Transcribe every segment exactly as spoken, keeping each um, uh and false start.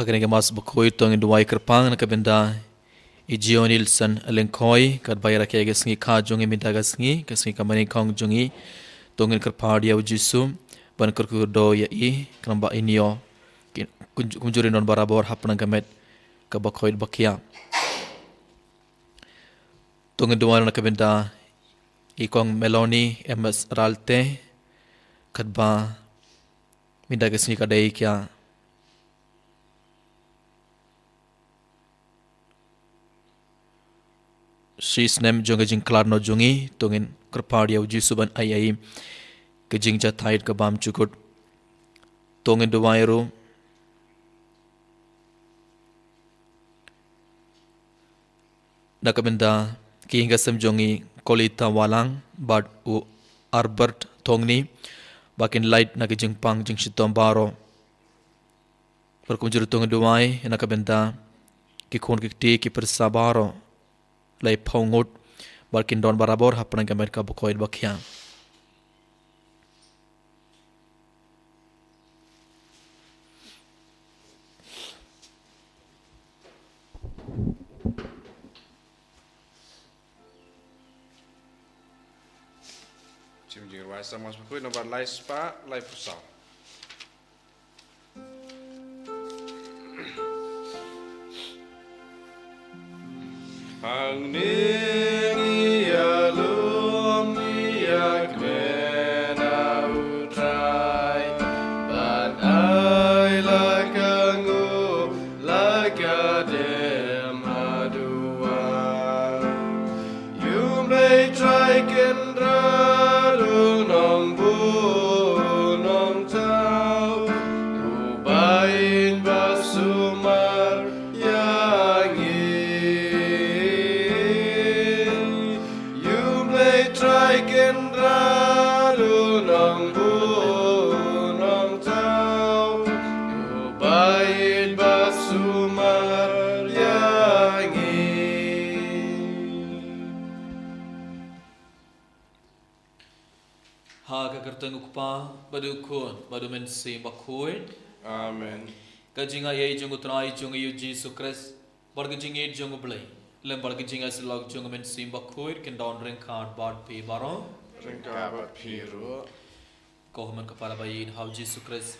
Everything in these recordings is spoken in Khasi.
Ha kane ka Mass Bakhuid to ngin duwai kyrpang na ka bynta i Jio Nielsen Lyngkhoi, katba i rakhe ka sngi kha jong i mynta ka sngi, ka sngi kaba nyngkong jong i. To ngin kyrpad ïa u Jisu ban kyrkhu kyrdoh ïa i, khnang ba in ïoh kumjuh, kumjuh ruh in don barabor hapdeng ka met kaba khuid ba khiah. To ngin duwai na ka bynta i Kong Meloni M S Ralte, katba mynta ka sngi ka dei ka shi snem jong ka jingkhlad noh jong i. To ngin kyrpad ïa u Jisu ban ai ïa i ka jingjahthait ka bymjukut. To ngin duwai ruh na ka bynta ki ïing ki sem jong i Kolita Walang bad u Albert Thongni, ba kin lait na ka jingpang jingshitom baroh. Bad kumjuh ruh to ngin duwai na ka bynta ki khun ki kti ki pyrsa baroh, lai phew ngut, bad kin don barabor hapdeng ka met kaba khuid ba khiah. Shim jingrwai sa Mass Bakhuid nombar lai spah lai phew saw. Hangne ngi ïalum ïa kmen na U Trai, ban ai la ka nguh la ka dem haduh. Ïa U Blei Trai Kynrad u Nongbuh u Nongthaw, uba ïeit ba sumar ïa ngi. Ïa U Blei Trai Kynrad u Nongbuh u Nongthaw, uba ïeit ba sumar ïa ngi. Ha ka kyrteng U Kpa, bad U Khun, bad U Mynsiem Bakhuid. Amen. Ka jingaiei jong U Trai jong ngi U Jisu Khrist, bad ka jingïeit jong U Blei, lem bad ka jingïasyllok jong U Mynsiem Bakhuid, kin don ryngkat bad phi baroh. Ryngkat bad phi ruh. Ko hynmen ko para ba ïeit ha U Jisu Khrist,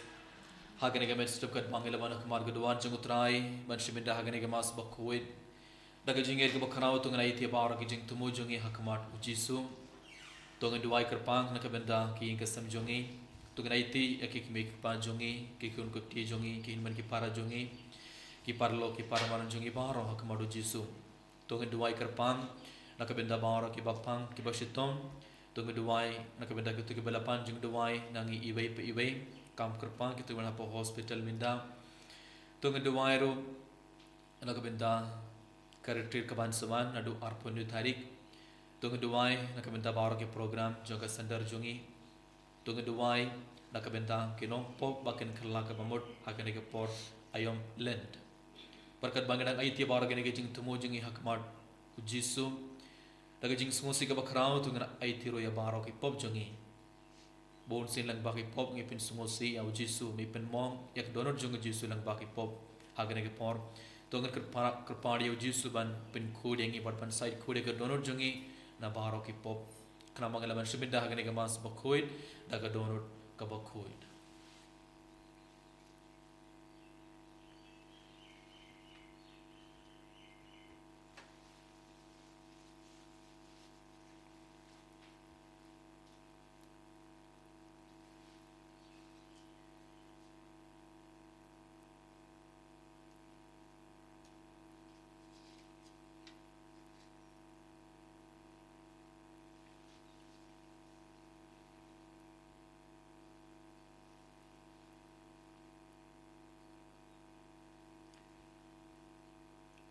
ha kane ka mynstep katba ngi la wan ha khmat ka duwan jong U Trai ban shim bynta ha kane ka Mass Bakhuid, da ka jingïeit kaba khraw to ngin aiti baroh ki jingthmu jong ngi ha khmat U Jisu. To ngin duwai kyrpang na ka bynta ki ïing ki sem jong ngi. To ngin aiti ïa ki kmie ki kpa jong ngi, ki khun ki kti jong ngi, ki hynmen ki para jong ngi, ki paralok ki paramadan jong ngi baroh ha khmat U Jisu. To ngin duwai kyrpang na ka bynta baroh kiba pang kiba shitom. To ngin duwai na ka bynta kito kiba la pan jingduwai na ngi iwei pa iwei. Kam kyrpang kito kiba la ha hospital mynta. To ngin duwai ruh na ka bynta ka retreat kaban sa wan naduh arphew hynñiew tarik. To ngin duwai na ka bynta baroh ki program jong ka center jong ngi. To ngin duwai na ka bynta ki nongpop ba kin kylla kaba mut ha kane ka por aïom Lent. Bad katba ngi dang aiti baroh kine ki jingthmu jong ngi ha khmat U Jisu, da ka jingsngewsih kaba khraw to ngin aiti ruh ïa baroh ki pop jong ngi. Bun sien lyngba ki pop ngi pynsngewsih ïa U Jisu, ngi pynmong ïa ka dohnud jong U Jisu lyngba ki pop ha kane ka por. To ngin kyrpa-, kyrpad ïa U Jisu ban pynkhuid ïa ngi bad ban said khuid ïa ka dohnud jong ngi na baroh ki pop. Khnang ba ngin lah ban shim bynta ha kane ka Mass Bakhuid da ka dohnud kaba khuid.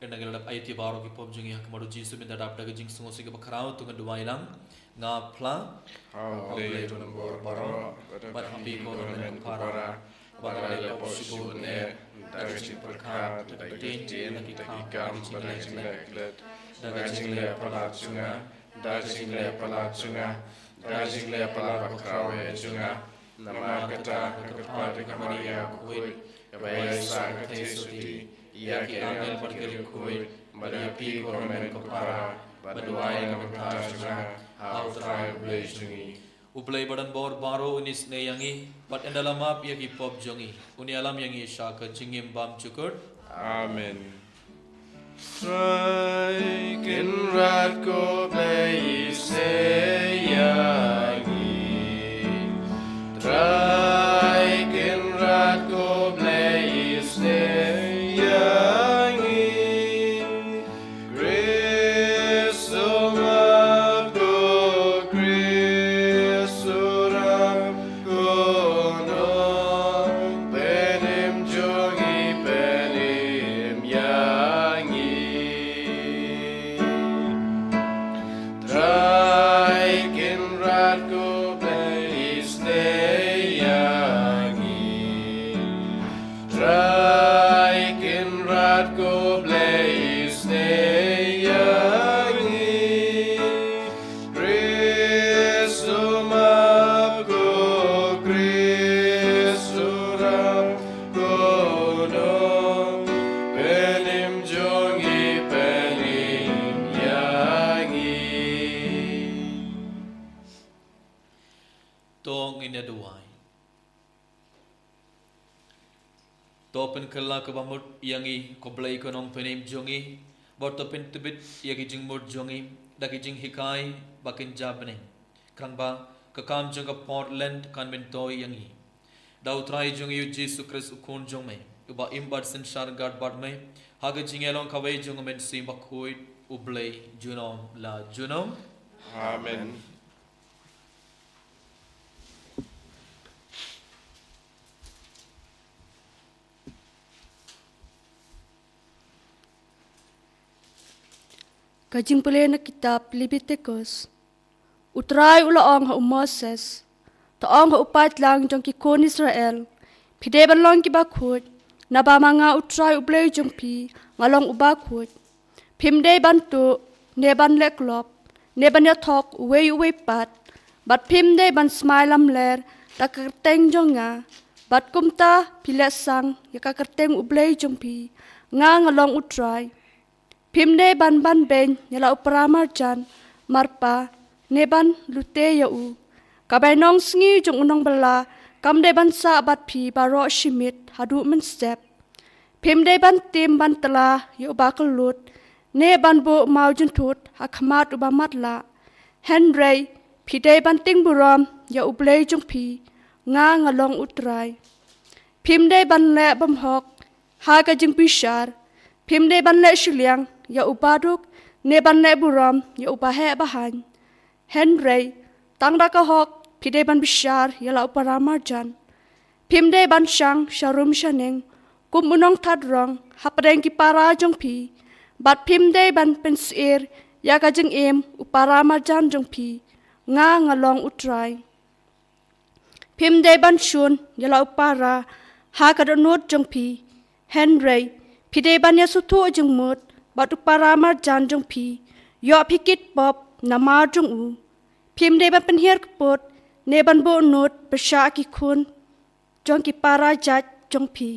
Ynda ngi la dep aiti baroh ki pop jong ngi ha khmat U Jisu, mynta dap da ka jingsngewsih kaba khraw to ngin duwai lang. Nga phla ha U Blei U Nongbor baroh, bad ha phi ko hynmen ko para, ba nga la leh pop shibun eh, da ka jingpyrkhat, da ka ktien, da ki kam, bad da ka jingleh klet, da ka jingleh palat jong nga, da ka jingleh palat jong nga, da ka jingleh palat bakhraw eh jong nga. Namar kata nga kyrpad ïa ka Maria bakhuid, Kaba ïaisah ka theisotti ïa ki angel bad ki riewkhuid, bad ïa phi ko hynmen ko para, bad duwai na ka bynta jong nga ha U Trai U Blei jong ngi. U Blei badonbor baroh un isynei ïa ngi, bad un da la map ïa ki pop jong ngi, un ïalam ïa ngi sha ka jingim bymjukut. Amen. Trai Kynrad ko Blei, isynei ïa ngi. Trai Kynrad ko Blei, isynei ïa ngi. Khrist u map ko, Khrist u rap ko, nong pynim jong ngi, pynim ïa ngi. Trai Kynrad ko Blei, isynei ïa ngi. Trai Kynrad ko Blei, isynei ïa ngi. Khrist u map ko, Khrist u rap ko, nong pynim jong ngi, pynim ïa ngi. To ngin ïa duwai. To pynkylla kaba mut ïa ngi ko Blei ko nongpynim jong ngi, bad to pyntbit ïa ki jingmut jong ngi da ki jinghikai ba kin ja bneng, khnang ba ka kam jong ka por Lent kan myntoi ïa ngi. Da U Trai jong ngi U Jisu Khrist U Khun jong me, uba im bad synshar kat bad me ha ka jingïalong kawei jong U Mynsiem Bakhuid, U Blei junom la junom. Amen. Ka jingpule na kitab Lebitikos. U Trai u la ong ha u Moses, to ong ha u paidlang jong ki khun Israel, phi dei ban long kiba khuid, naba ma nga U Trai U Blei jong phi nga long uba khuid. Phim dei ban tuh, ne ban leh klop, ne ban ïathok uwei uwei pat, bad phim dei ban smai lamler da ka kyrteng jong nga, bad kumta phi leh sang ïa ka kyrteng U Blei jong phi, nga nga long U Trai. Phim dei ban ban beiñ ïa la u paramarjan marpa, ne ban lute ïa u. Ka bainong sngi jong u nongbylla kam dei ban sah bad phi baroh shi miet haduh mynstep. Phim dei ban tim ban tla ïa uba kyllut, ne ban buh maw jynthut ha khmat uba matlah. Hynrei phi dei ban tieng burom ïa U Blei jong phi, nga nga long U Trai. Phim dei ban leh bymhok ha ka jingbishar. Phim dei ban leh shiliang ïa uba duk, ne ban leh burom ïa uba heh ba haiñ. Hynrei tang da ka hok phi dei ban bishar ïa la u paramarjan. Phim dei ban shang sharum shaneng kum u nongthat rong hapdeng ki para jong phi, bad phim dei ban pynsyier ïa ka jingim u paramarjan jong phi, nga nga long U Trai. Phim dei ban shun ïa la u para ha ka dohnud jong phi. Hynrei phi dei ban ïasngewthuh jingmut bad u paramarjan jong phi, ïoh phi kit pop namar jong u. Phim dei ban pynhiar kput, ne ban buh nud pyrshah ki khun jong ki para jait jong phi.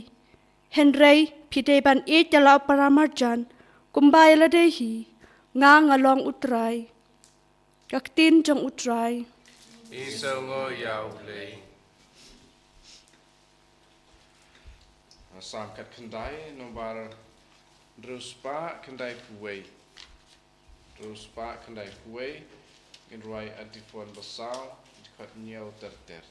Hynrei phi dei ban ïeit ïa la u paramarjan kumba ïa lade hi, nga nga long U Trai. Ka ktien jong U Trai. Isynei ïa U Blei. Sam khatkhyndai, nombar hynriew spah khyndai phew wei. Hynriew spah khyndai phew wei. Ngin rwai Antiphon ba saw, dkhot hynñiew ter ter.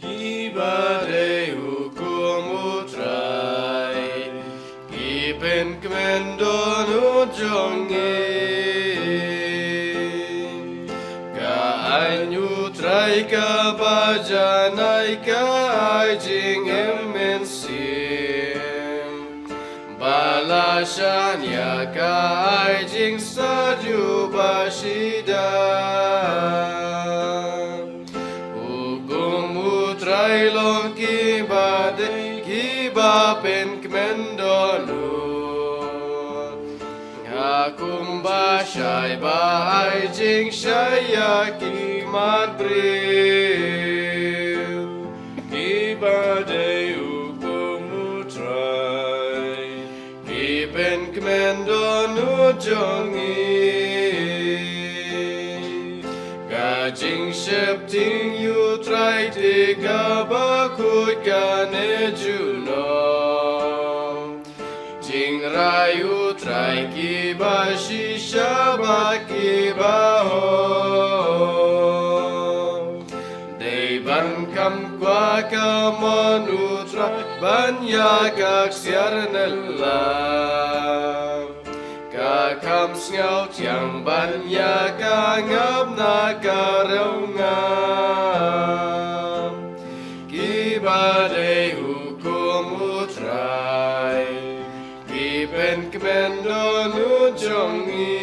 Kiba dei hukum U Trai, ki pynkmen dohnud jong ngi. Ka aiñ U Trai kaba janai ka ai jingim mynsiem. Ba la shaniah ka ai jingstad ïa u ba shidan. Hukum U Trai long kiba dei kiba pynkmen dohnud. Nga kum Ba shai ba ai jingshai ïa ki mat briew, kiba dei u kum u Trai, ki pynkmen dohnud jong ngi. Ka jingsheptieng ïa u Trai te kaba khuid kane junom. Jingrai u Trai kiba shisha bad kiba hok. Dei ban kham kwah ka mon u Trai ban ïa ka ksiar ne la. Ka kham sngewthiang ban ïa ka ngap na ka rngam. Kiba dei u kum u Trai, ki pynkmen dohnud jong ngi.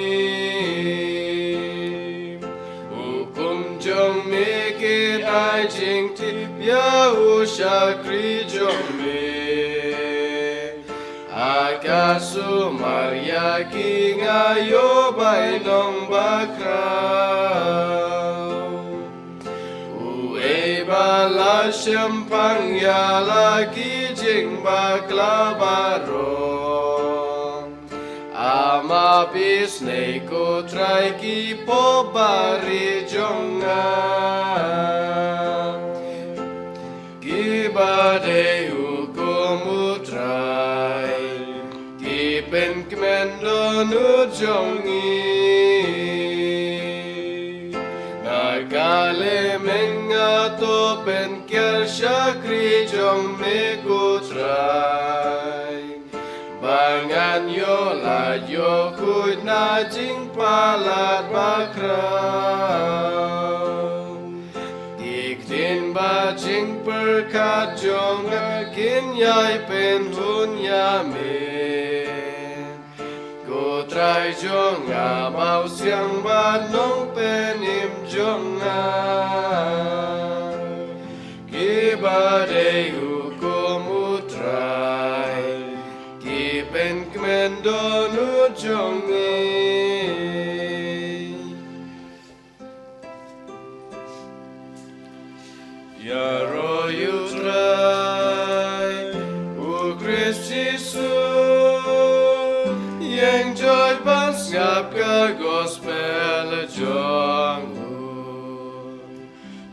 U kum jong me kin ai jingtip ïa u shakri jong me. Ha ka sumar ïa ki nga ïoh bainong bakhraw. Uei ba la shemphang ïa la ki jingbakla baroh. Ama phi snei ko Trai ki pop bari jong nga. Kiba dei u kum u Trai, ki pynkmen dohnud jong ngi. Na ka liang nga to pynker shakri jong me ko Trai. Ba ngan ïoh lait ïoh khuid na jingpalat bakhraw. Ki ktien bad jingpyrkhat jong nga kin ïai pynhun ïa me. Ko Trai jong nga, Mawsiang bad Nongpynim jong nga. Kiba dei u kum u Trai, ki pynkmen dohnud jong ngi. Ïaroh ïa u Trai, u Khrist Jisu, ïeng joit ban sngap ka gospel jong u.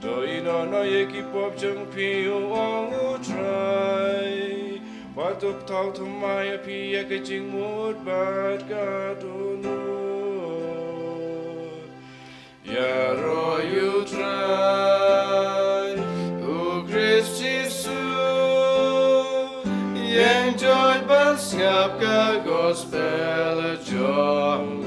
To ïehnoh noh ïa ki pop jong phi, u ong u Trai. Bad to thaw thymmai ïa phi ïa ka jingmut bad ka dohnud. Ïaroh ïa u Trai, u Khrist Jisu, ïeng joit ban sngap ka gospel jong u.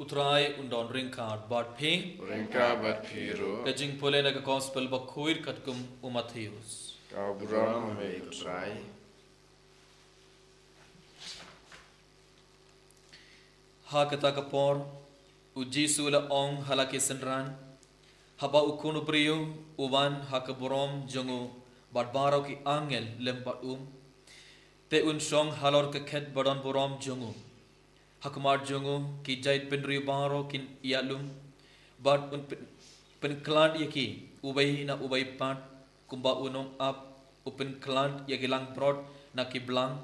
U Trai un don ryngkat bad phi. Ryngkat bad phi ruh. Ka jingpule na ka gospel bakhuid katkum u Mathaios. Ka burom ha me ko Trai. Ha kata ka por, u Jisu u la ong ha la ki synran, haba u Khun u briew u wan ha ka burom jong u bad baroh ki angel lem bad u, te un shong halor ka khet ba don burom jong u. Ha khmat jong u ki jaitbynriew baroh kin ïalum, bad un pyn-, pynkhlad ïa ki uwei na uwei pat, kumba u nongap u pynkhlad ïa ki langbrot na ki blang,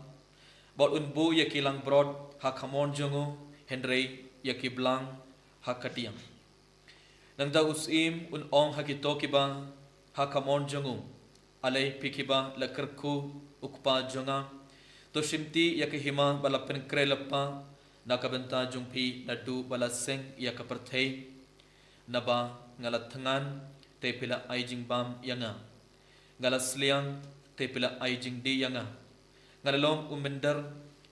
bad un buh ïa ki langbrot ha ka mon jong u, hynrei ïa ki blang ha ka diang. Nangta u Syiem un ong ha kito kiba ha ka mon jong u, Alai phi kiba la kyrkhu u Kpa jong nga, to shimti ïa ka hima ba la pynkhreh lypa na ka bynta jong phi naduh ba la seng ïa ka pyrthei. Naba nga la thngan, te phi la ai jingbam ïa nga. Nga la sliang, te phi la ai jingdih ïa nga. Nga la long u mynder,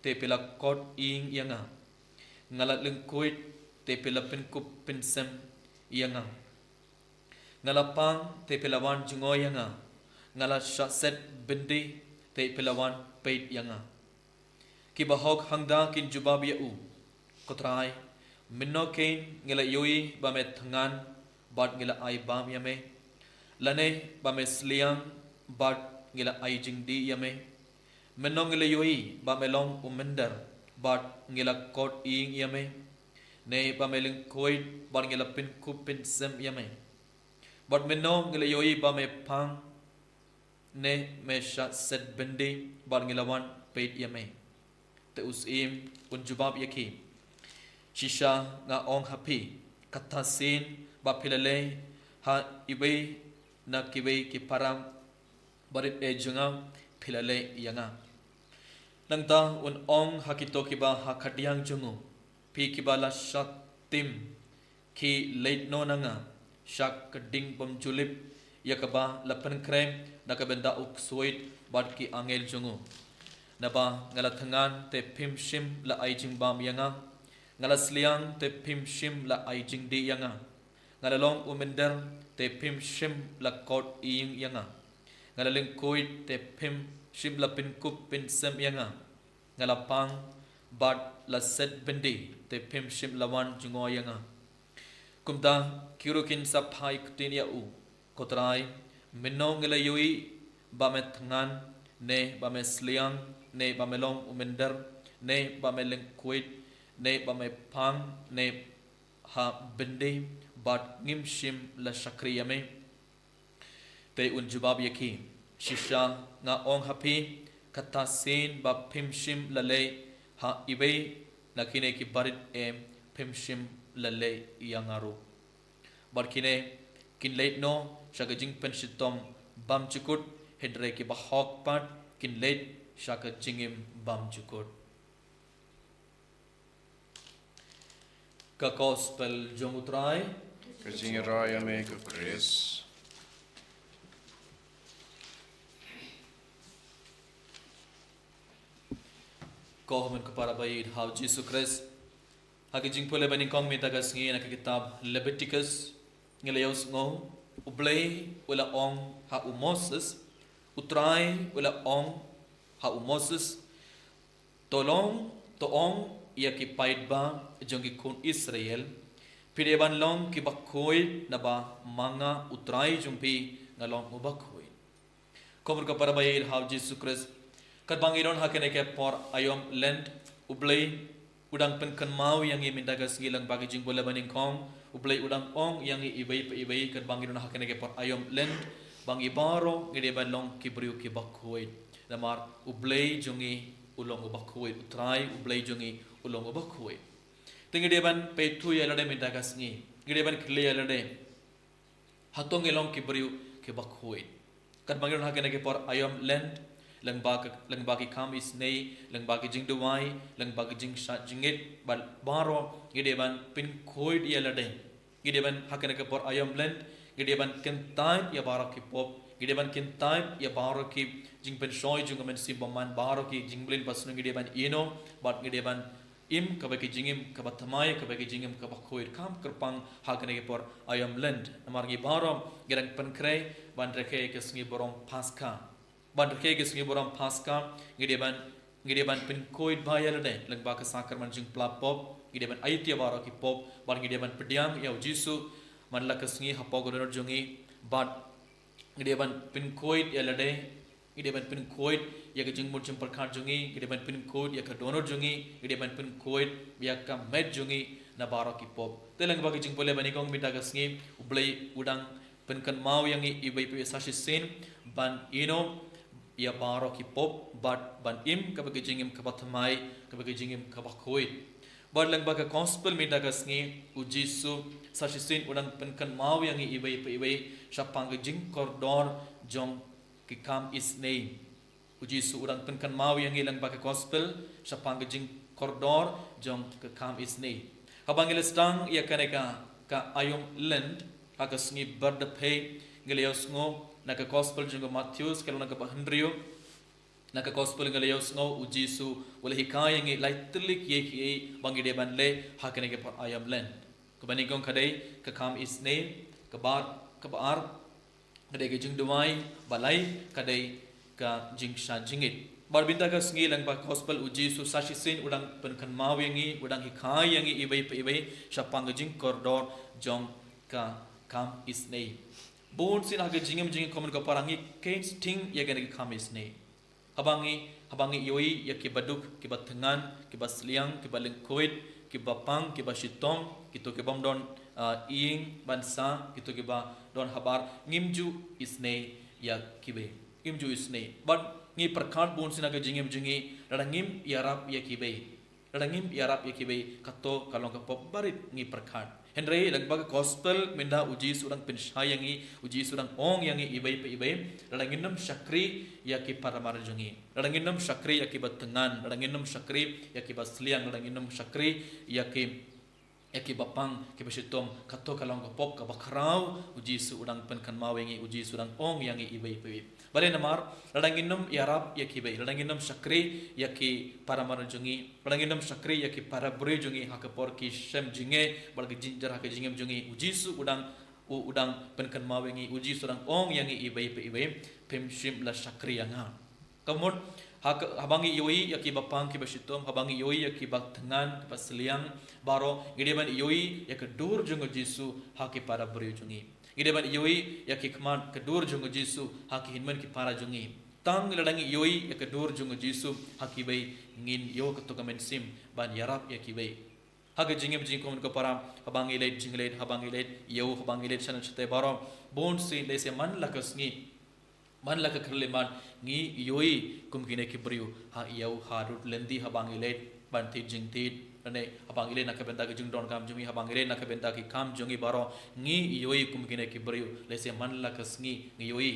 te phi la kot ïing ïa nga. Nga la lyngkhuid, te phi la pynkup pynsem ïa nga. Nga la pang, te phi la wan jngoh ïa nga. Nga la shah set byndi, te phi la wan peit ïa nga. Kiba hok hangta kin jubab ïa u, Ko Trai, mynno kein ngi la ïohi ba me thngan bad ngi la ai bam ïa me, lane ba me sliang bad ngi la ai jingdih ïa me? Mynno ngi la ïohi ba me long u mynder bad ngi la kot ïing ïa me, ne ba me lyngkhuid bad ngi la pynkup pynsem ïa me? Bad mynno ngi la ïohi ba me phang, ne me shah set byndi bad ngi la wan peit ïa me? Te u syiem un jubab ïa ki, shisha nga ong ha phi, kata sien ba phi la leh ha iwei na kiwei ki para barit eh jong nga, phi la leh ïa nga. Nangta un ong ha kito kiba ha khadïang jong u, phi kiba la shah tim, khie leit noh na nga sha ka ding bymjulip, ïa kaba la pynkhreh na ka bynta u ksuid bad ki angel jong u. Naba nga la thngan, te phim shym la ai jingbam ïa nga; nga la sliang, te phim shym la ai jingdih ïa nga; nga la long u mynder, te phim shym la kot ïing ïa nga; nga la lyngkhuid, te phim shym la pynkup pynsem ïa nga; nga la phang bad la set byndi, te phim shym la wan jngoh ïa nga. Kumta ki ruh kin sa phai ktien ïa u, ko Trai, mynno ngi la ïohi ba me thngan, ne ba me sliang, ne ba me long u mynder, ne ba me lyngkhuid, ne ba me phang, ne ha byndi, bad ngim shym la shakri ïa me? Te un jubab ïa ki, shisha nga ong ha phi, kata sien ba phim shym la leh ha iwei na kine ki barit eh, phim shym la leh ïa nga ruh. Bad kine kin leit noh sha ka jingpynshitom bymjukut, hynrei ki bahok pat kin leit sha ka jingim bymjukut. Ka Gospel jong u Trai. Ka jingïaroh ïa me ko Khrist. Ko hynmen ko para ba ïeit ha u Jisu Khrist, ha ka jingpule ba nyngkong mynta ka sngi na ka kitab Leviticus, ngi la ïohsngew U Blei u la ong ha u Moses, u Trai u la ong ha u Moses, to long, to ong ïa ki paidbah jong ki khun Israel, phi dei ban long ki bakhuid, naba ma nga u Trai jong phi nga long u bakhuid. Ko hynmen ko para ba ïeit ha u Jisu Khrist, katba ngi don ha kane ka por aïom Lent, U Blei u dang pynkynmaw ïa ngi mynta ka sngi lyngba ka jingpule ba nyngkong, U Blei u dang ong ïa ngi iwei pa iwei, katba ngi don ha kane ka por aïom Lent, ba ngi baroh ngi dei ban long ki briew ki bakhuid. Namar U Blei jong ngi u long u bakhuid, u Trai U Blei jong ngi u long u bakhuid. Te ngi dei ban peit thuh ïa lade mynta ka sngi, ngi dei ban kylli ïa lade, hato ngi long ki briew ki bakhuid? Katba ngi don ha kane ka por aïom Lent, lyngba ka, lyngba ki kam isynei, lyngba ki jingduwai, lyngba ki jingshad jingit, bad baroh ngi dei ban pynkhuid ïa lade. Ngi dei ban ha kane ka por aïom Lent, ngi dei ban kyntait ïa baroh ki pop, ngi dei ban kyntait ïa baroh ki jingpynshoi jong ka mynsiem bymman, baroh ki jingmlien basniew ngi dei ban ïehnoh, bad ngi dei ban im kaba ki jingim kaba thymmai, kaba ki jingim kaba khuid, kham kyrpang ha kane ka por aïom Lent. Namar ngi baroh ngi dang pynkhreh ban rakhe ka sngi burom Paskha. Ban rakhe ka sngi burom Paskha, ngi dei ban, ngi dei ban pynkhuid bha ïa lade lyngba ka sakramen jingpla pop, ngi dei ban aiti ïa baroh ki pop, bad ngi dei ban pdiang ïa u Jisu man la ka sngi hapoh ka dohnud jong ngi, bad ngi dei ban pynkhuid ïa lade, ngi dei ban pynkhuid ïa ka jingmut jingpyrkhat jong ngi, ngi dei ban pynkhuid ïa ka dohnud jong ngi, ngi dei ban pynkhuid ïa ka met jong ngi na baroh ki pop. Te lyngba ka jingpule ba nyngkong mynta ka sngi, U Blei u dang pynkynmaw ïa ngi iwei pa iwei sa shisien ban ïehnoh ïa baroh ki pop, bad ban im kaba ki jingim kaba thymmai, kaba ki jingim kaba khuid. Bad lyngba ka Gospel mynta ka sngi, u Jisu sa shisien u dang pynkynmaw ïa ngi iwei pa iwei shaphang ka jingkordor jong ki kam isynei. U Jisu u dang pynkynmaw ïa ngi lyngba ka Gospel shaphang ka jingkordor jong ka kam isynei. Haba ngi la sdang ïa kane ka, ka aïom Lent, ha ka sngi Bardpei, ngi la ïohsngew na ka Gospel jong u Mathaios, ka lynnong kaba hynriew, na ka Gospel ngi la ïohsngew u Jisu u la hikai ïa ngi lai tylli kiei kiei ba ngi dei ban leh ha kane ka por aïom Lent. Kaba nyngkong ka dei ka kam isynei, kaba ar, kaba ar ka dei ka jingduwai, ba lai ka dei ka jingshad jingit. Bad mynta ka sngi lyngba ka Gospel u Jisu sa shisien u dang pynkynmaw ïa ngi, u dang hikai ïa ngi iwei pa iwei shaphang ka jingkordor jong ka kam isynei. Bun sien ha ka jingim jong ngi ko hynmen ko para ngi khein sting ïa kane ka kam isynei. Haba ngi, haba ngi ïohi ïa ki baduk, ki bathngan, ki basliang, ki balyngkhuid, ki bapang, ki bashitom, kito ki bym don, ah, ïing ban sah, kito ki ba don habar, ngim ju isynei ïa kiwei. Ngim ju isynei. Bad ngi pyrkhat bun sien ha ka jingim jong ngi, lada ngim ïarap ïa kiwei. Lada ngim ïarap ïa kiwei, kato ka long ka pop barit, ngi pyrkhat. Hynrei lyngba ka gospel mynta u Jisu u dang pynshai ïa ngi, u Jisu u dang ong ïa ngi iwei pa iwei, lada ngin ym shakri ïa ki para mar jong ngi. Lada ngin ym shakri ïa ki bathngan, lada ngin ym shakri ïa ki basliang, lada ngin ym shakri ïa ki, ïa ki bapang, ki bashitom, kato ka long ka pop kaba khraw, u Jisu u dang pynkynmaw ïa ngi, u Jisu u dang ong ïa ngi iwei pa iwei. Balei? Namar lada ngin ym ïarap ïa kiwei, lada ngin ym shakri ïa ki para mar jong ngi, lada ngin ym shakri ïa ki para briew jong ngi ha ka por ki shem jingeh bad ka jingjynjar ha ka jingim jong ngi, u Jisu u dang, u, u dang pynkynmaw ïa ngi, u Jisu u dang ong ïa ngi iwei pa iwei, phim shym la shakri ïa nga. Ka mut, ha ka, haba ngi ïohi ïa ki bapang, ki bashitom, haba ngi ïohi ïa ki bathngan, ki basliang, baroh, ngi dei ban ïohi ïa ka dur jong u Jisu ha ki para briew jong ngi. Ngi dei ban ïohi ïa ki khmat, ka dur jong u Jisu ha ki hynmen ki para jong ngi. Tang lada ngi ïohi ïa ka dur jong u Jisu ha kiwei, ngin ïoh kato ka mynsiem ban ïarap ïa kiwei. Ha ka jingim jingkhun ko para, haba ngi leit jingleit, haba ngi leit ïew, haba ngi leit shanan shatai baroh, bun sien lehse man la ka sngi, man la ka khyllipmat, ngi ïohi kum kine ki briew ha ïew, ha rud lynti, haba ngi leit ban thied jingthied, lane haba ngi leit na ka bynta ki jingdonkam jong ngi, haba ngi leit na ka bynta ki kam jong ngi baroh, ngi ïohi kum kine ki briew, lehse man la ka sngi ngi ïohi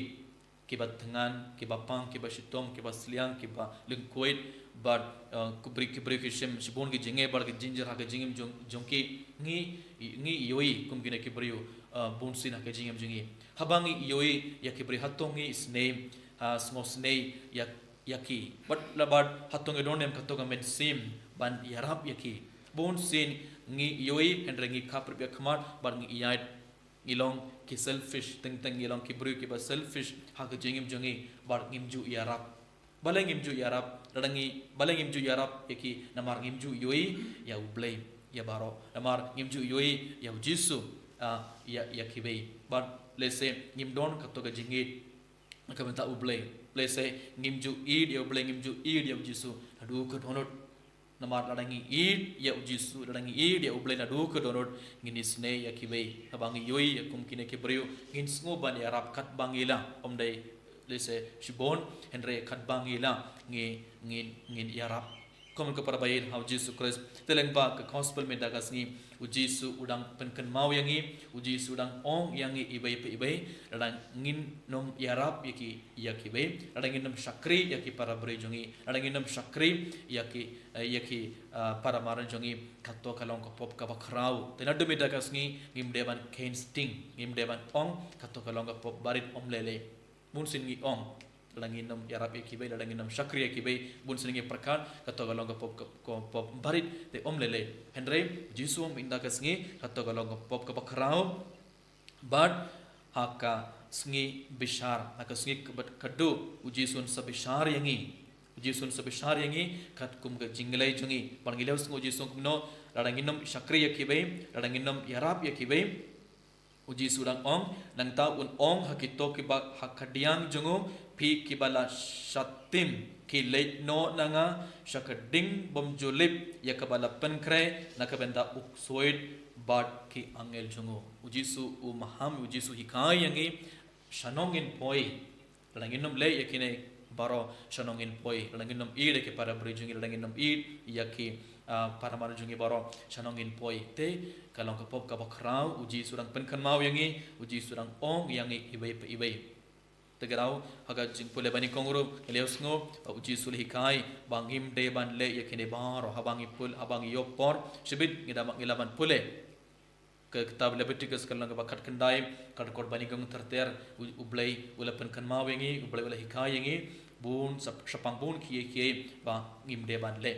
ki bathngan, ki bapang, ki bashitom, ki basliang, ki balyngkhuid, bad, eh, ki briew, ki briew ki shem shibun ki jingeh bad ki jingjynjar ha ka jingim jong, jong ki, ngi, ngi ïohi kum kine ki briew, eh, bun sien ha ka jingim jong ngi. Haba ngi ïohi ïa ki briew, hato ngi isynei, ha, sngewsynei ïa, ïa ki. Bad la bad hato ngi don em kato ka mynsiem ban ïarap ïa ki. Bun sien ngi ïohi hynrei ngi khaphrip ïa khmat bad ngi ïaid, ngi long ki selfish, teng teng ngi long ki briew kiba selfish ha ka jingim jong ngi, bad ngim ju ïarap. Balei ngim ju ïarap? Lada ngi, balei ngim ju ïarap ïa ki? Namar ngim ju ïohi ïa U Blei ïa baroh. Namar ngim ju ïohi ïa U Jisu, ah, ïa, ïa kiwei. Bad lehse ngim don kato ka jingïeid na ka bynta U Blei. Lehse ngim ju ïeid ïa U Blei, ngim ju ïeid ïa U Jisu naduh ka dohnud. Namar lada ngi ïeid ïa U Jisu, lada ngi ïeid ïa U Blei naduh ka dohnud, ngin isynei ïa kiwei. Haba ngi ïohi ïa kum kine ki briew, ngin sngew ban ïarap katba ngi lah. Ym dei lehse shibun, hynrei katba ngi lah ngi, ngin, ngin ïarap. Kum ka para baieit ha U Jisu Khrist. Te lyngba ka gospel mynta ka sngi, U Jisu u dang pynkynmaw ïa ngi, U Jisu u dang ong ïa ngi iwei pa iwei, lada ngin ym ïarap ïa ki, ïa kiwei, lada ngin ym shakri ïa ki para briew jong ngi, lada ngin ym shakri ïa ki, eh, ïa ki, eh, para mar jong ngi, kato ka long ka pop kaba khraw. Te naduh mynta ka sngi, ngim dei ban kheiñ sting, ngim dei ban ong, kato ka long ka pop barit, ym lei lei. Bun sien ngi ong, lada ngin ym ïarap ïa kiwei, lada ngin ym shakri ïa kiwei, bun sien ngi pyrkhat, kato ka long ka pop, ka, ka pop barit, te ym lei lei. Hynrei, Jisu mynta ka sngi, kato ka long ka pop kaba khraw, bad ha ka sngi bishar, ha ka sngi kaba khatduh, U Jisu un sa bishar ïa ngi. U Jisu un sa bishar ïa ngi, katkum ka jingleit jong ngi. Bad ngi la ïohsngew U Jisu kumno, lada ngin ym shakri ïa kiwei, lada ngin ym ïarap ïa kiwei, U Jisu u dang ong, nangta un ong ha kito kiba ha khadïang jong u, phi kiba la shah tim, khie leit noh na nga sha ka ding bymjulip ïa kaba la pynkhreh na ka bynta u ksuid bad ki angel jong u. U Jisu u maham, U Jisu u hikai ïa ngi, shano ngin poi. Lada ngin ym leh ïa kine baroh, shano ngin poi? Lada ngin ym ïeid ïa ki para briew jong ngi, lada ngin ym ïeid ïa ki, ah, para mar jong ngi baroh, shano ngin poi? Te ka long ka pop kaba khraw, U Jisu u dang pynkynmaw ïa ngi, U Jisu u dang ong ïa ngi iwei pa iwei. Te ka daw, ha ka jingpule banyngkong ruh, ngi la ïohsngew, ah, U Jisu u la hikai ba ngim dei ban leh ïa kine baroh, haba ngi pule, haba ngi ïoh por shibit, ngi da, ngi lah ban pule. Ka kitab Leviticus ka lynnong kaba khatkhyndai, ka dkhot banyngkong ter ter, U, U Blei u la pynkynmaw ïa ngi, U Blei u la hikai ïa ngi, bun sha, shaphang bun kiei kiei ba ngim dei ban leh.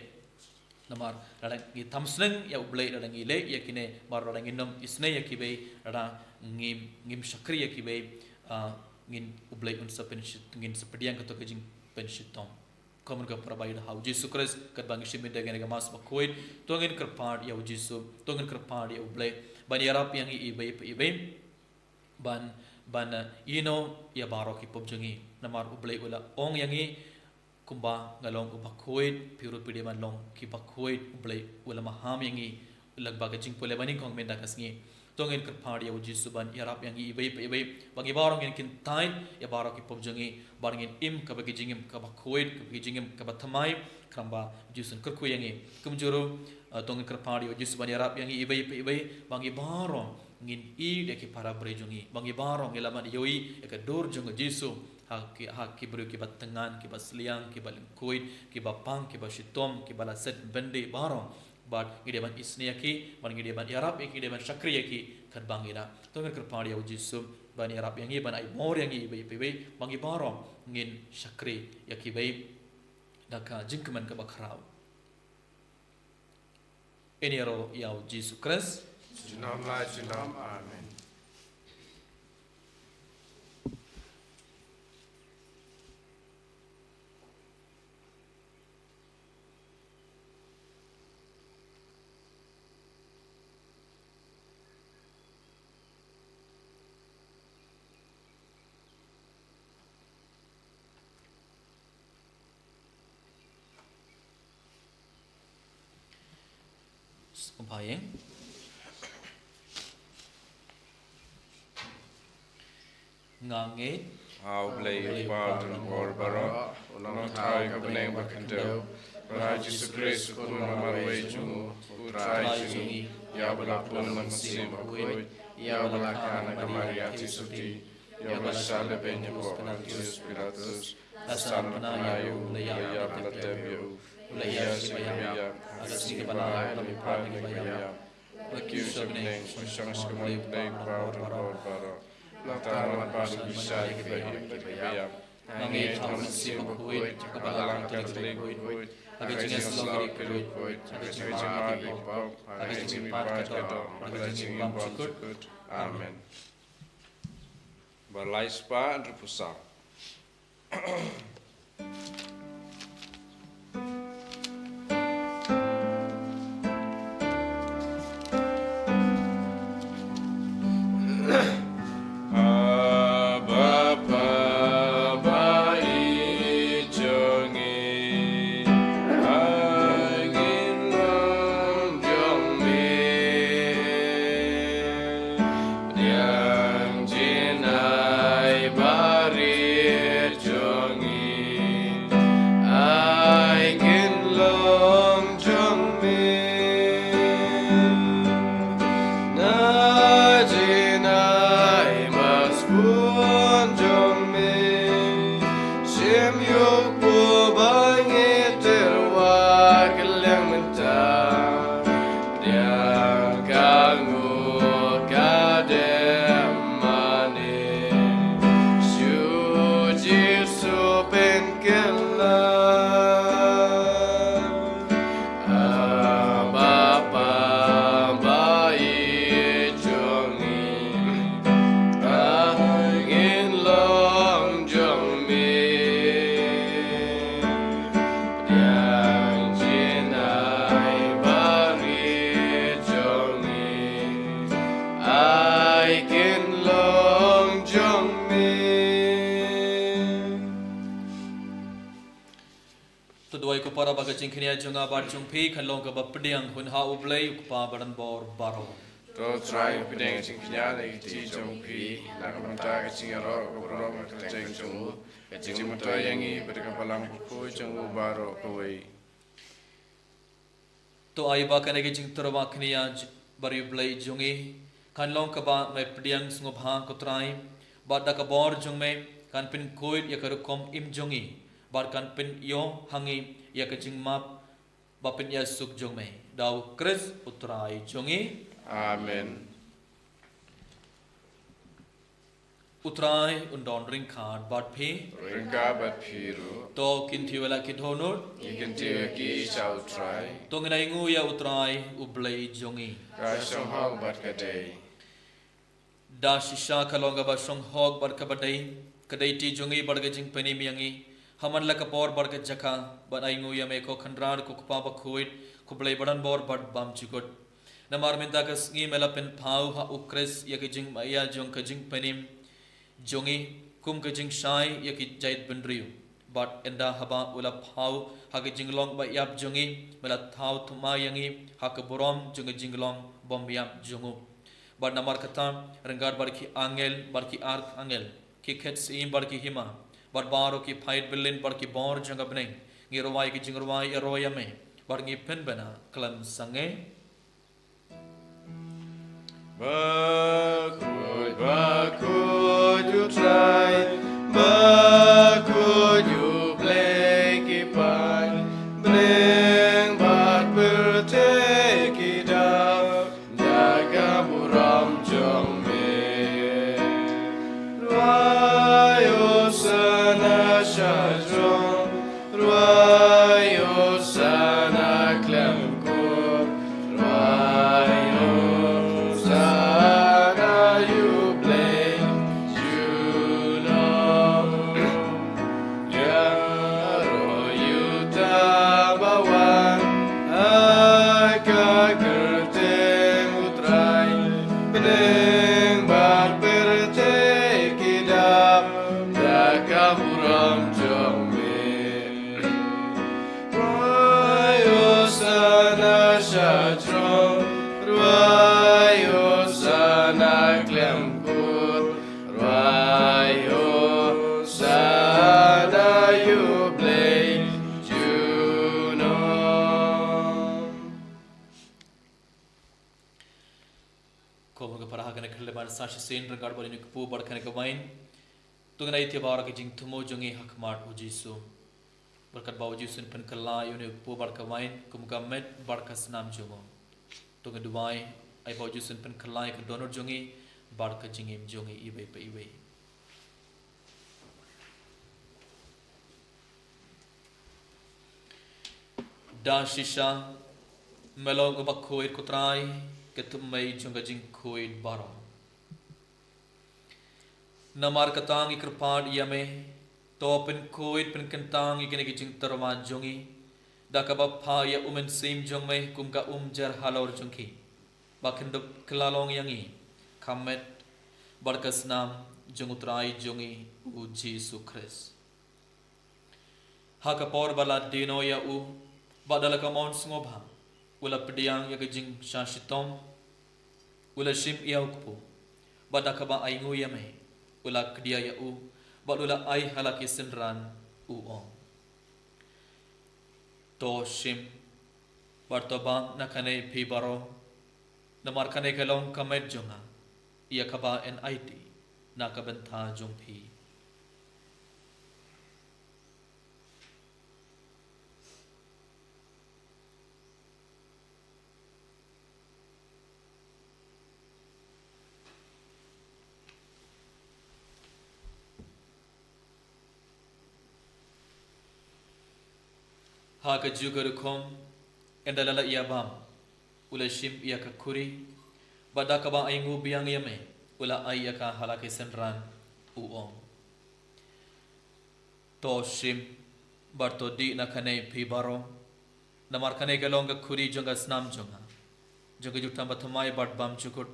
Namar lada ngi tam sneng ïa U Blei, lada ngi leh ïa kine, namar lada ngin ym isynei ïa kiwei, lada ngim, ngim shakri ïa kiwei, ah, ngin, U Blei un sa pynshit, ngin sa pdiang kato ka jingpynshitom. Kumno ka para baieit ha U Jisu Khrist, katba ngi shim ïa kane ka Mass bakhuid, to ngin kyrpad ïa U Jisu, to ngin kyrpad ïa U Blei ban ïarap ïa ngi iwei pa iwei, ban, ban, eh, ïehnoh ïa baroh ki pop jong ngi. Namar U Blei u la ong ïa ngi, Kumba nga long uba khuid, phi ruh phi dei ban long kiba khuid, U Blei u la maham ïa ngi lyngba ka jingpule ba nyngkong mynta ka sngi. To ngin kyrpad ïa U Jisu ban ïarap ïa ngi iwei pa iwei, ba ngi baroh ngin kyntait ïa baroh ki pop jong ngi, ba ngin im kaba ki jingim kaba khuid, kaba ki jingim kaba thymmai, khnang ba U Jisu un kyrkhu ïa ngi. Kumjuh ruh, eh, to ngin kyrpad ïa U Jisu ban ïarap ïa ngi iwei pa iwei, ba ngi baroh ngin ïeit ïa ki para briew jong ngi, ba ngi baroh ngin lah ban ïohi ïa ka dur jong U Jisu ha ki, ha ki briew kiba thngan, kiba sliang, kiba lyngkhuid, kiba pang, kiba shitom, kiba la set byndi baroh. Bad ngi dei ban isynei ïa ki, bad ngi dei ban ïarap ïa ki, ngi dei ban shakri ïa ki katba ngi lah. To ngin kyrpad ïa U Jisu ban ïarap ïa ngi, ban ai bor ïa ngi iwei pa iwei, ba ngi baroh ngin shakri ïa kiwei da ka jingkmen kaba khraw. Ïaroh ïa U Jisu Khrist. Junom la junom. Amen. Sngewbha ïa nga ngeit ha U Blei U Kpa uba don bor baroh, u Nongthaw ka bneng ba khyndew, bad ha U Jisu Khrist u Khun ba marwei jong u, U Trai jong ngi, ïa uba la pun na ka mynsiem bakhuid, ïa uba la kha na ka Maria Theisotti, ïa uba la shah leh beiñ hapoh Pontius Pilatus, la sah na bnai, u la ïap, la tep ïa u, u la ïaid sha kiba ïap, ha ka sngi kaba lai u la mihpat na kiba ïap, la kiew sha bneng, u shong sha ka mon U Blei U Kpa uba don bor baroh. Nangta un wan pat ban bishar ïa kiba im bad kiba ïap. Nga ngeit ha U Mynsiem Bakhuid, ha ka Balang Katholik bakhuid, ha ka jingïasyllok ïa ki riewkhuid, ha ka jingmap ïa ki pop, ha ka jingmihpat ka doh, ha ka jingbymjukut. Amen. Ba lai spah hynriewphew saw. Abba Father, ba ïeit jong ngi, ba ngin long jong me. Pdiang jingaiei barit jong ngi, ai kin long jong me. Na jingai ba sbun jong me, shim ïa u kpu ba ngi tyrwa kylliang mynta. Pdiang ka nguh ka dem mane, sha U Jisu pynkylla. Abba Father, ba ïeit jong ngi, ba ngin long jong me. Pdiang jingaiei barit jong ngi, ai kin long jong me. To duwai ko para ba ka jingkñia jong nga bad jong phi kan long kaba pdiang hun ha U Blei U Kpa ba don bor baroh. To Trai, pdiang jingkñia na ki kti jong phi, na ka bynta ka jingïaroh ka burom ka kyrteng jong u, ka jingmyntoi ïa ngi bad ka Balang Bakhuid jong u baroh kawei. To ai ba kane ka jingtyrwa kñia j-, bad U Blei jong ngi kan long kaba me pdiang sngewbha ko Trai, bad da ka bor jong me kan pynkhuid ïa ka rukom im jong ngi, bad kan pynïoh ha ngi ïa ka jingmap ba pynïasuk jong me. Da U Khrist U Trai jong ngi. Amen. U Trai un don ryngkat bad phi. Ryngkat bad phi ruh. To kyntiew ïa la ki dohnud. Ngi kyntiew ïa ki sha U Trai. To ngin ainguh ïa U Trai U Blei jong ngi. Ka shong hok bad ka dei. Da shisha ka long kaba shong hok bad kaba dei, ka dei kti jong ngi bad ka jingpynim ïa ngi ha man la ka por bad ka jaka, ban ainguh ïa me ko Kynrad ko Kpa Bakhuid, ko Blei ba don bor bad bymjukut. Namar mynta ka sngi me la pynpaw ha U Khrist ïa ka jingmaïa jong ka jingpynim jong ngi kum ka jingshai ïa ki jaitbynriew. Bad ynda haba u la phaw ha ka jinglong ba ïap jong ngi, me la thaw thymmai ïa ngi ha ka burom jong ka jinglong bym ïap jong u. Bad namar kata, ryngkat bad ki angel, bad ki archangel, ki khet syiem bad ki hima, bad baroh ki paid byllien bad ki bor jong ka bneng, ngi rwai ki jingrwai ïaroh ïa me, bad ngi pynbna khlem sangeh. Bakhuid, bakhuid U Trai, bakhuid U Blei ki paid, bneng bad pyrthei ki dap da ka burom jong me. Rwai Hosana sha jrong, rwai Hosana khlem kut, rwai Hosana ïa U Blei junom. Ïaroh ïa uta ba wan ha ka kyrteng U Trai, bneng bad pyrthei ki dap da ka burom jong me. Rwai Hosana sha jrong, rwai Hosana khlem kut, rwai Hosana ïa U Blei junom. Kumba ka para ha kane ka khyllipmat sa shisien ryngkat bad une u kpu bad kane ka wain. To ngin ïa ïaid baroh ka jingthmu jong ngi ha khmat U Jisu. Bad katba U Jisu un pynkylla ïa une u kpu bad ka wain kum ka met bad ka snam jong u, to ngin duwai, ai ba U Jisu un pynkylla ïa ka dohnud jong ngi bad ka jingim jong ngi iwei pa iwei. Da shisha, me long uba khuid ko Trai, ka thymmei jong ka jingkhuid baroh. Namar kata ngi kyrpad ïa me, to pynkhuid pynkyntang ïa kine ki jingtyrwa jong ngi da kaba phah ïa U Mynsiem jong me kum ka umjar halor jong ki, ba kin dup kylla long ïa ngi ka met bad ka snam jong U Trai jong ngi U Jisu Khrist. Ha ka por ba la die noh ïa u, bad da la ka mon sngewbha, u la pdiang ïa ka jingshah shitom, u la shim ïa u kpu, bad da kaba ainguh ïa me, u la kdia ïa u, bad u la ai ha la ki synran, u ong: To shim, bad to bam na kane phi baroh, namar kane ka long ka met jong nga, ïa kaba yn aiti na ka bynta jong phi. Ha kajuh ka rukom, ynda la la ïa bam, u la shim ïa ka khuri, bad da kaba ainguh biang ïa me, u la ai ïa ka ha la ki synran, u ong: To shim, bad to dih na kane phi baroh, namar kane ka long ka khuri jong ka snam jong nga, jong ka jutang bathymmai bad bymjukut,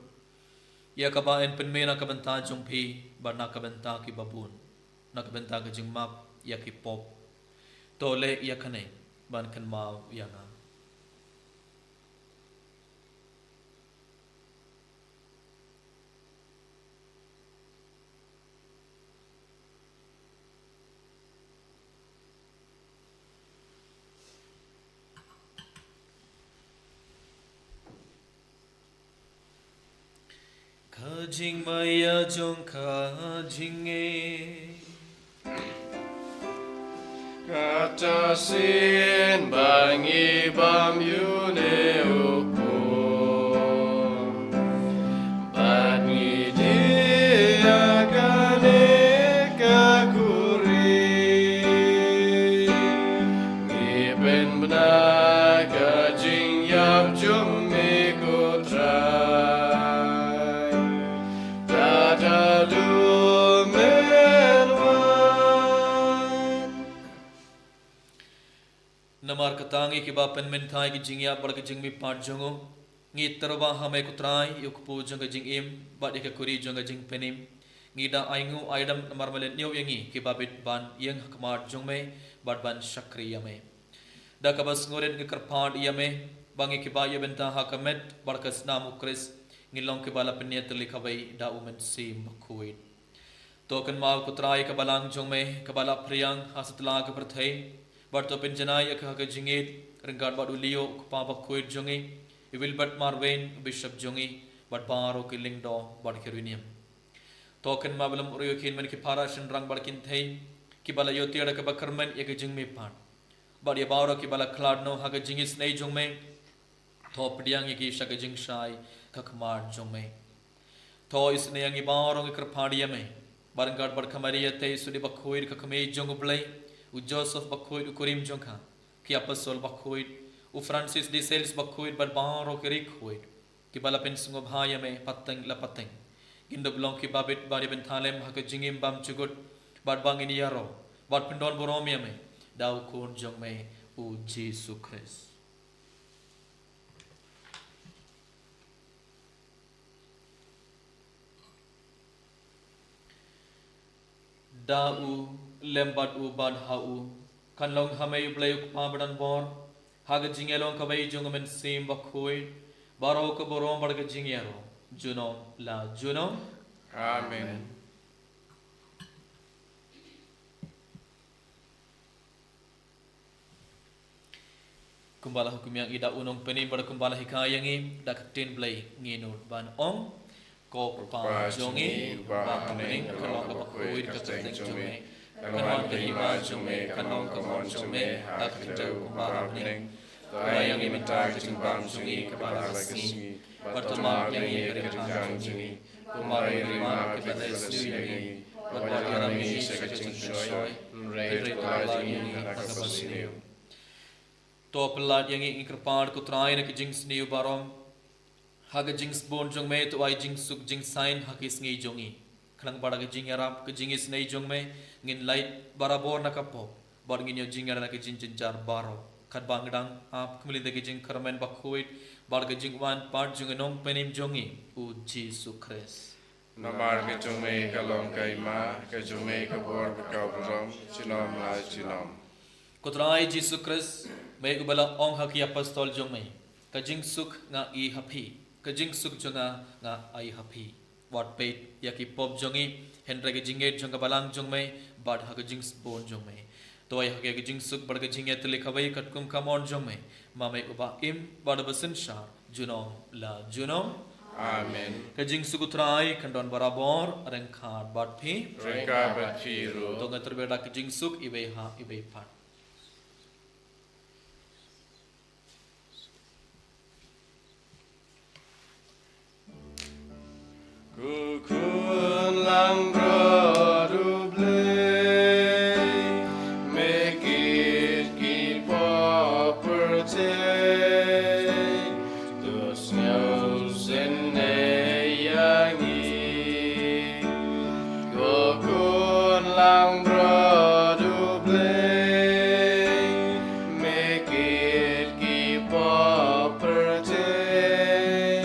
ïa kaba yn pynmih na ka bynta jong phi, bad na ka bynta kiba bun, na ka bynta ka jingmap ïa ki pop. To leh ïa kane ban kynmaw ïa nga. Ka jingmaïa jong ka jingngeit. Kata shisien ba ngi bam ïa une u kpu, bad ngi dih ïa kane ka khuri, ngi pynbna ka jingïap jong me ko Trai, tad haduh men wan. Namar kata ngi kiba pynmynta ïa ki jingïap bad ki jingmihpat jong u, ngi tyrwa ha me ko Trai, ïa u kpu jong ka jingim, bad ïa ka khuri jong ka jingpynim. Ngi da ainguh aidam namar me la ñiew ïa ngi kiba bit ban ïeng ha khmat jong me bad ban shakri ïa me. Da kaba sngewrit ngi kyrpad ïa me ba ngi kiba ïa bynta ha ka met bad ka snam U Khrist, ngi long kiba la pynïatylli kawei da U Mynsiem Bakhuid. To kynmaw ko Trai ka balang jong me kaba la phriang ha satlak ka pyrthei, bad to pynjanai ïa ka ha ka jingïeit ryngkat bad u Leo u kpa bakhuid jong ngi, i Wilbert Marwein u bishop jong ngi, bad baroh ki lyngdoh bad ki riewniam. To kynmaw ba lem u riew kin men ki para shynrang bad kynthei kiba la ïoh tiar da kaba kyrmen ïa ka jingmihpat, bad ïa baroh kiba la khlad noh ha ka jingisynei jong me. To pdiang ïa ki sha ka jingshai ka khmat jong me. To isynei ïa ngi baroh ngi kyrpad ïa me, bad ryngkat bad ka Maria te i Sudi Bakhuid ka kmie jong U Blei, u Joseph Bakhuid u kurim jong ka, ki apostol bakhuid, u Francis de Sales Bakhuid bad baroh ki riewkhuid kiba la pynsngewbha ïa me pateng la pateng. Ngin da long kiba bit ban ïa bynta lem ha ka jingim bymjukut, bad ba ngin ïaroh bad pyndonburom ïa me da u Khun jong me u Jisu Khrist. Da u, lem bad u, bad ha u, kan long ha me U Blei u Kpa badonbor, ha ka jingïalong kawei jong U Mynsiem Bakhuid, baroh ka burom bad ka jingïaroh junom la junom. Amen. Kumba la hukum ïa ngi da u Nongpynim bad kumba la hikai ïa ngi da ka ktien Blei, ngin nud ban ong: Ko Kpa jong ngi uba ha bneng, ka long kaba khuid ka kyrteng jong me, kan wan ka hima jong me, kan long ka mon jong me ha ka khyndew kumba ha bneng. To ai ïa ngi mynta ka jingbam jong ngi kaba la ka sngi, bad to map ïa ngi ka ryngkang jong ngi, kumba ngi map ïa kiba leh sniew ïa ngi, bad wat ïalam ïa ngi sha ka jingpynshoi, hynrei to lait ïa ngi na kaba sniew. To pyllait ïa ngi, ngi kyrpad ko Trai, na ka jingsniew baroh, ha ka jingsbun jong me to ai jingsuk jingsaiñ ha ki sngi jong ngi, khnang ba da ka jingïarap ka jingisynei jong me ngin lait barabor na ka pop, bad ngin ïoh jingïada na ka jingjynjar baroh, katba ngi dang ap kumne da ka jingkyrmen bakhuid bad ka jingwan pat jong u Nongpynim jong ngi u Jisu Khrist. Namar ka jong me ka long ka hima, ka jong me ka bor bad ka burom, junom la junom. Ko Trai Jisu Khrist, me uba la ong ha ki apostol jong me: Ka jingsuk nga ai ha phi, ka jingsuk jong nga nga ai ha phi. Wat peit ïa ki pop jong ngi, hynrei ka jingïeit jong ka balang jong me, bad ha ka jingsbun jong me. To ai ha ki ïa ka jingsuk bad ka jingïatylli kawei katkum ka mon jong me, ma me uba im bad uba synshar junom la junom. Amen. Ka jingsuk u Trai kan don barabor ryngkat bad phi. Ryngkat bad phi ruh. To ngin tyrwa da ka jingsuk iwei ha iwei pat. Ko Khun langbrot U Blei, me kit ki pop pyrthei, to sngewsynei ïa ngi. Ko Khun langbrot U Blei, me kit ki pop pyrthei,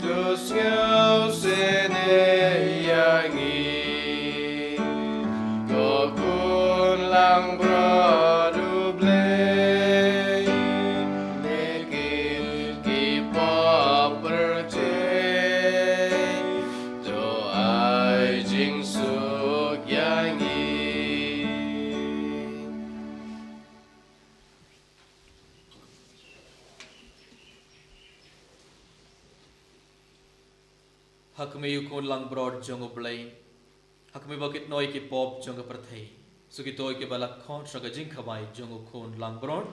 to sngewsynei ïa ngi. Ko Khun langbrot U Blei, me kit ki pop pyrthei, to ai jingsuk ïa ngi. Ha khmih, ko Khun langbrot jong U Blei, ha khmih ba kit noh ïa ki pop jong ka pyrthei. Suk ïa kito kiba la khot sha ka jingkhawai jong U Khun langbrot.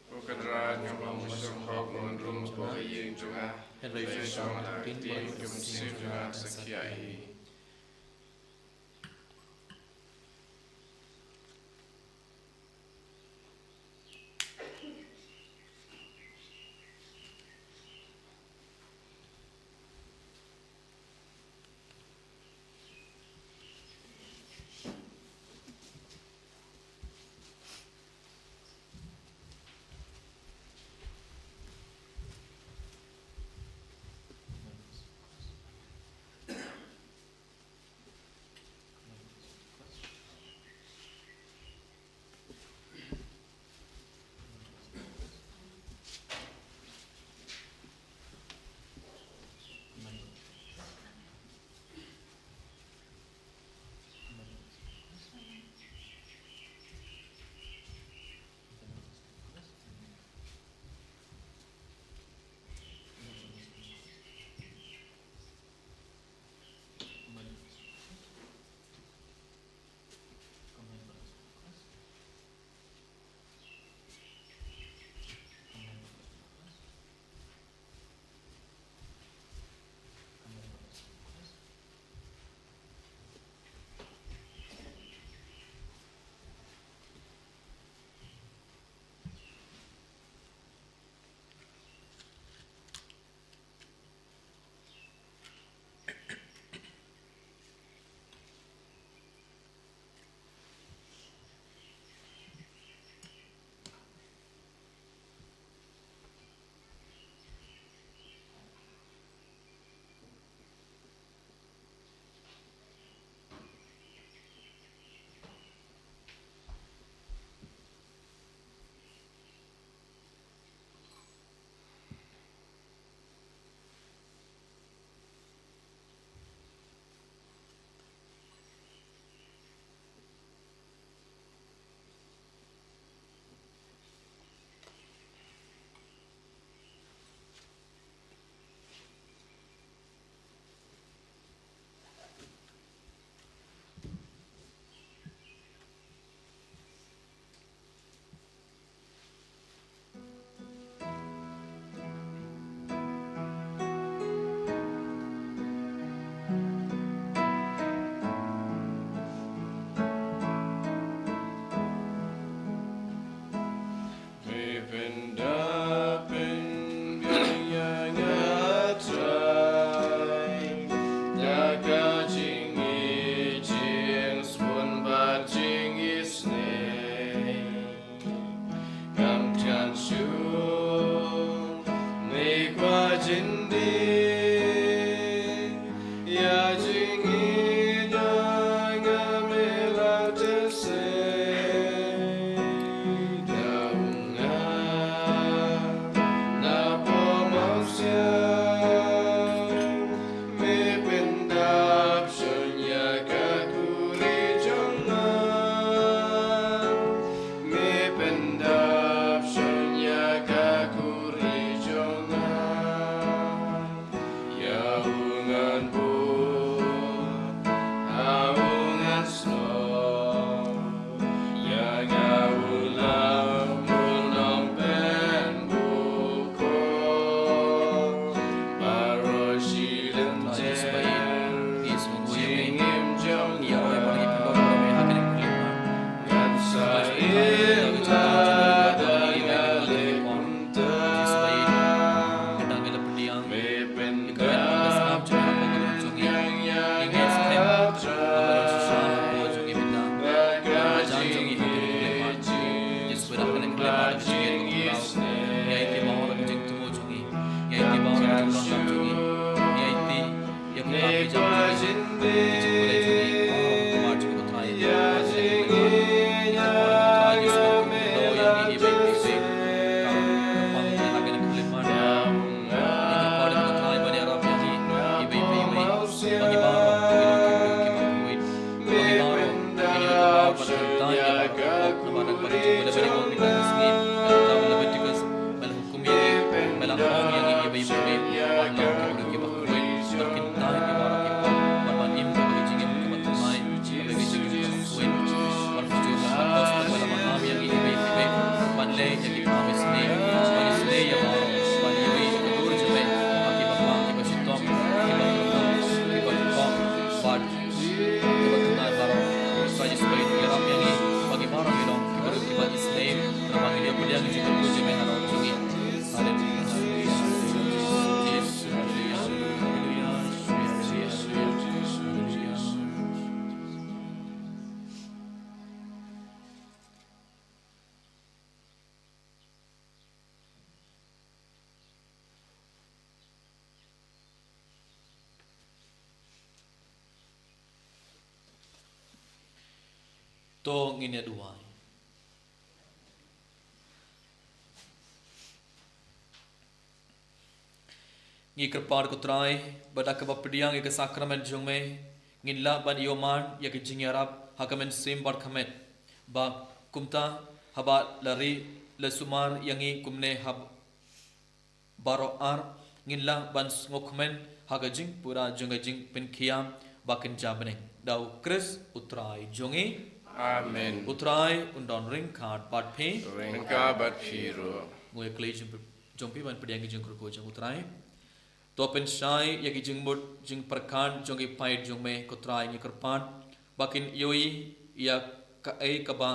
Ko Kynrad, ngam long ba sngewhok ban rung hapoh ka ïing jong nga, hynrei shu ong tang ka ktien bad ka mynsiem jong nga sa khia hi. To ngin ïa duwai. Ngi kyrpad ko Trai, ba da kaba pdiang ïa ka sakramen jong me, ngin lah ban ïoh man ïa ka jingïarap ha ka mynsiem bad ka met. Ba kumta haba la ri la sumar ïa ngi kumne ha baroh ar, ngin lah ban sngewkmen ha ka jingpura jong ka jingpynkhiah ba kynja bneng. Da u Khrist u Trai jong ngi. Amen. U Trai un don ryngkat bad phi. Ryngkat bad phi ruh. Ngi ïa kylli jong phi ban pdiang ki jingkyrkhu jong u Trai. To pynshai ïa ki jingmut jingpyrkhat jong ki paid jong me ko Trai, ngi kyrpad ba kin ïohi ïa kaei kaba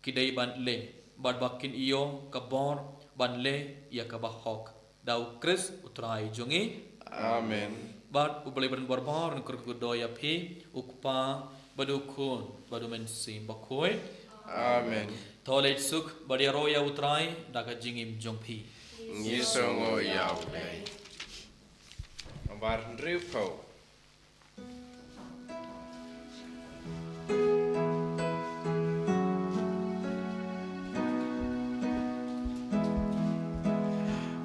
ki dei ban leh, bad ba kin ïoh ka bor ban leh ïa kaba hok. Da u Khrist u Trai jong ngi. Amen. Bad u Blei ba don bor bor un kyrkhu ïa phi, u Kpa bad u Khun bad u Mynsiem Bakhuid. Amen. To leit suk bad ïaroh ïa u Trai da ka jingim jong phi. Ngi sngew ïa u Blei. Nambar hynriewphew.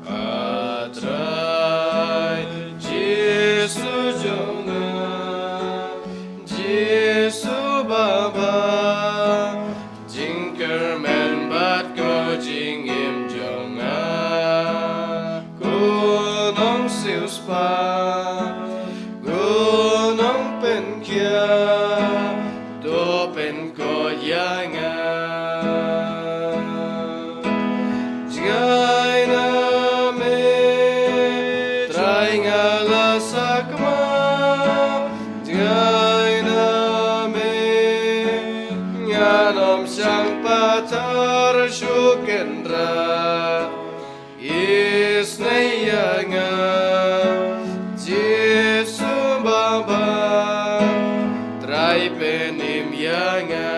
A Trai Jisu jong nga, Jisu Baba, jingkyrmen bad ko jingim jong nga, ko nongsiewspah, ko nongpynkhiah, to pynkoit ïa nga. Jngai na me, Trai nga la sakma, jngai na me, ngan ym shang pathar shu kynrad. Isynei ïa nga, Jisu Baba, Trai pynim ïa nga.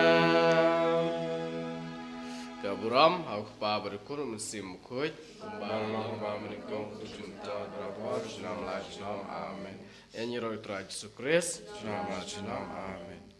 Ka burom ha u Kpa bad u Khun bad u Mynsiem Bakhuid, kumba long ha kaba mynnyngkong, kumjuh mynta, barabor, junom la junom. Amen. Ïa ngi ruh Trai Jisu Khrist, junom la junom. Amen.